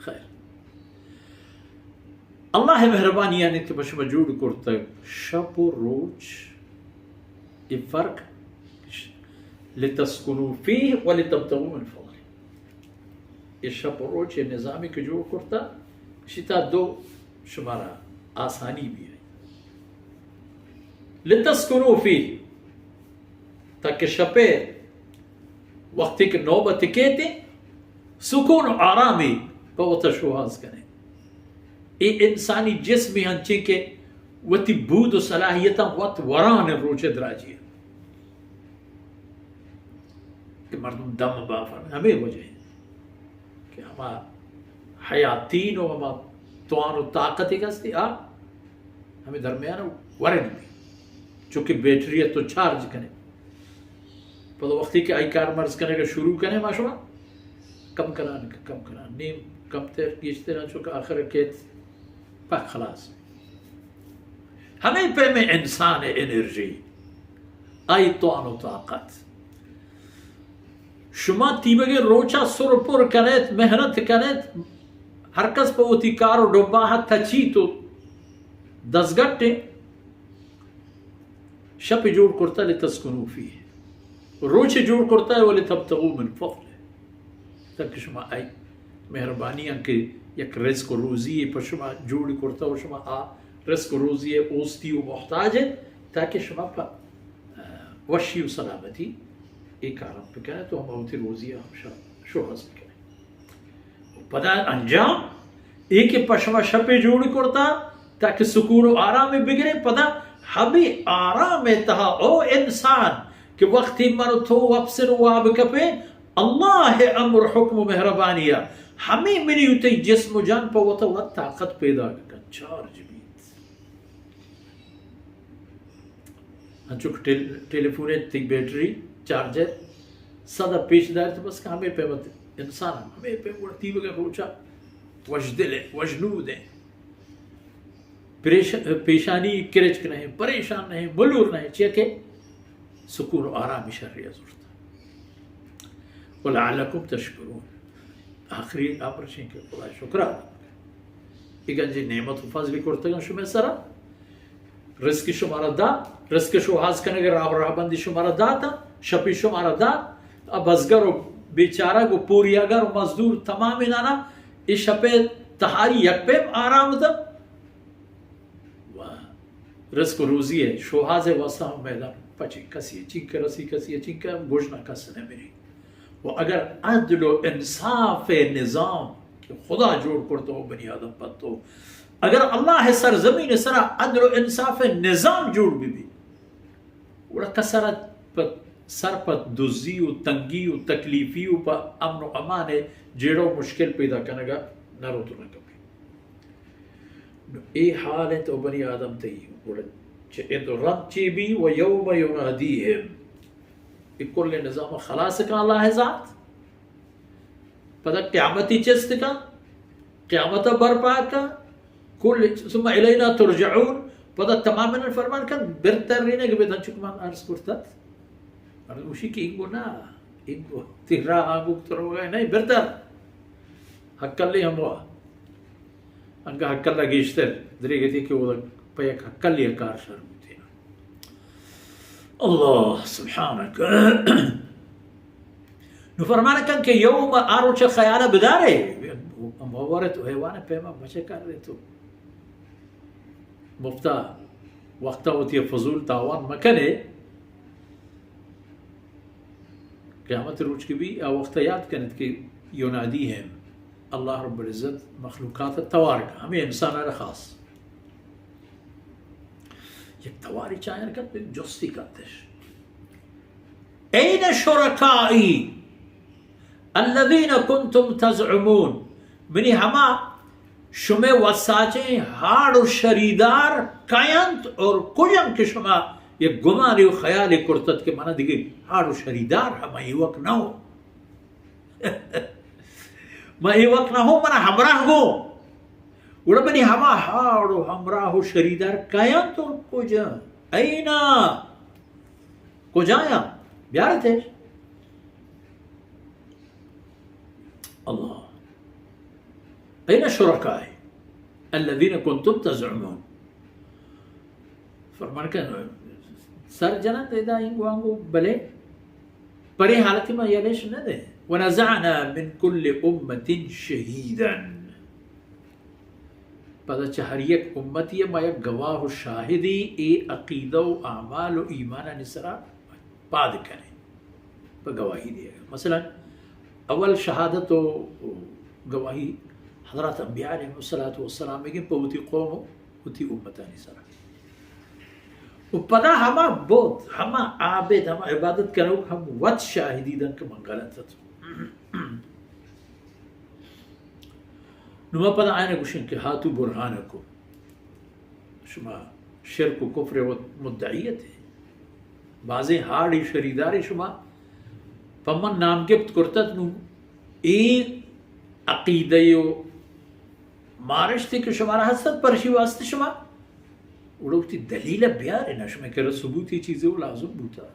خیر، اللہ ءِ مہربانی یعنی کہ پہ شما جوڑ کرتگ شپ و روچ، اے فرق، لتسکنوا فیہ ولتبتغوا من فضلہ۔ اے شپ و روچ، اے نظامی کہ جوڑ کرتا، اشی تا دو شمارا آسانی بیئے۔ لتسکنوا فیہ، تاکہ شپے وقتی کہ نوبت کیتے، سکون و آرامی پہ وتا شوہاز کنے۔ اے انسانی جسمی ہنچیں کہ وتی بود و صلاحیتاں وت وران روچ دراجی کہ مردم دم بافن، ہمیں وجہ ہے کہ ہما حیاتین و ہما توان و طاقت ایک ہستی، آ ہمیں درمیان ورگ بھی، چونکہ بیٹری ہے تو چارج کنے۔ پدا وقتی کہ آئی کار مرز کنے کہ شروع کنے، ما شما کم کنان، کم کنان، نیم کم تر، گیشتر، چونکہ آخر کیت پک خلاص۔ ہمیں پیمیں انسان انرژی، آئی توان و طاقت۔ شما تیوگیں روچا سر پر کنیت، محنت کنیت، ہر کس پہ وتی کار و ڈباہا تچیت و دزگٹیں۔ شپ جوڑ کرتا لتسکنوا فیہ، روچ جوڑ کرتا ولتبتغوا من فضلہ، تاکہ شما آئی مہربانی انت کہ یک رزق و روزی پہ شما جوڑ کرتا و شما آ رزق و روزی اوستی و محتاج انت، تاکہ شما پہ، آ، وشی و سلامتی اے کارم بکنیت و ہما وتی روزی ہم شو، شوہاز بکنیت۔ پدا انجام اے کہ پہ شما شپے جوڑ کرتا تاکہ سکون و آرام بگرے۔ پدا ہمے آرام تہا او انسان کہ وقتی من و تو وپسن و واب کپیں، اللہ امر، حکم و مہربانی، ہمیں منی و تئی جسم و جان پہ وتا وت طاقت پیدا کن، چارج بیت۔ انچو کہ ٹیل، ٹیلی فون ءِ تئی بیٹری، چارجر، سد ءَ پیش دار تو بس کہ ہمے پیم انسان ہم، ہمے پیم گڑا تیوگیں روچا وژدل ءَ، وژنود ءَ، پریش، پیشانی کرچک نہ ایں، پریشان نہ ایں، ملور نہ ایں، چیا کہ سکون و آرامی شری ءَ زرت۔ ولعلکم تشکرون۔ آخری امر چین کہ خدا شکر ادا بکن۔ اے گنجیں نعمت و فضل کرتگاں شمئے سرا۔ رزق شمارا دا، رزق شوہاز کنگ ءِ راہ و راہبندی شمارا داتا، شپی شمارا دا۔ آ بزگر و بیچارگ و پوریاگر و مزدور تمامینانا اے شپئے تہاری یک پیم آرام دا۔ و رزق و روزی ءِ شوہاز ءِ واسطہ ہم میدان پچیں، کسی ءَ چینکہ رسی، کسی ءَ چینکہ گژن ءَ کس نہ مری۔ و اگر عدل و انصاف ءِ نظام کہ خدا جوڑ کرتو بنی آدم پتو، اگر اللہ ءِ سرزمین ءِ سرا عدل و انصاف ءِ نظام جوڑ بہ بی، گڑا کس ءَ را پہ سر پہ دزی و تنگی و تکلیفی و پہ امن و امان ءِ جیڑہ و مشکل پیدا کنگ ءَ نہ روت و نہ کپی۔ نو اے حال انت او بنی آدم تئی، گڑا چہ اند و رند چی بی؟ و یوم ینادیہم۔ اے کل نظام خلاص کن اللہ ذات۔ پدا قیامتی چست کن، قیامت برپا کن، کل، ثم الینا ترجعون، پدا تمامینان فرمان کن، برترینگ بہ دن، چک من عرض کرتت۔ مردم گوشی کہ اینگو نہ، اینگو تئی راہ آنگو تو روگا نہیں، برتر۔ ہکلی ہموا۔ انگا ہکلا گیشتر، دریگتی کہ وہ پہ یک ہکلی کار شر بوتی۔ اللہ سبحانک۔ نو فرمان کن کہ یوم، آ روچ خیال بدارے، ہم ورت و حیوان پیما مچے کر رہے تو مفتا وقتا وتی فضول تاوان مکنے۔ قیامت روچ کہ بی، آ وقتا یاد کنت کہ ینادیہم، اللہ رب العزت مخلوقات توار کا، ہمیں انسان را خاص۔ یک تواری چاہن کت، جستی کتش۔ این شرکائی الذین کنتم تزعمون، منی ہما شمئے وساچیں ہاڑ و شریدار کئے انت اور کجن کہ شما یک گمانے و خیالے کرتت کہ منا دگہ ہاڑ و شریدار ہم ایوک نہ ہو۔ من ایوک نہ ہو، منا ہمراہ گو۔ گڑا منی ہما ہاڑ و ہمراہ و شریدار کئے انت اور کجن؟ اینا؟ کجایاں؟ بیارتش۔ اللہ۔ أين شركائي الذين كنتم تزعمون؟ فرمان کن سر جنت ادا اینگو آنگو، بلے پرے حالت ما یلش نہ دے. ونزعنا من كل أمة شهيدا. پدا چہ ہر یک امتی ما یک گواہ و شاہدی اے عقیدہ و اعمال و ایمانانی سرا پاد کنیں پہ گواہی دیگا. مثلاً اول شہادت و گواہی حضرات انبیاء علیہم الصلوۃ والسلام بگیں پہ وتی قوم و وتی امتانی سرا. و پدا ہما بت، ہما عابد، ہما عبادت کنوک ہم وت شاہدی دن کہ من غلط اتوں. نو ما پدا آیانا گوشیں کہ هاتوا برهانکم، شما شرک و کفر و مدعیت ہے، بازیں ہاڑی شریدارے شما پہ من نام گپت کرتت، نو اے عقیدہ و مارشتے کہ شمارا ہستت، پرشی واسطے شما اڑوتی دلیل بیارے نا، شما کرا ثبوتی چیزے و لازم بوتا.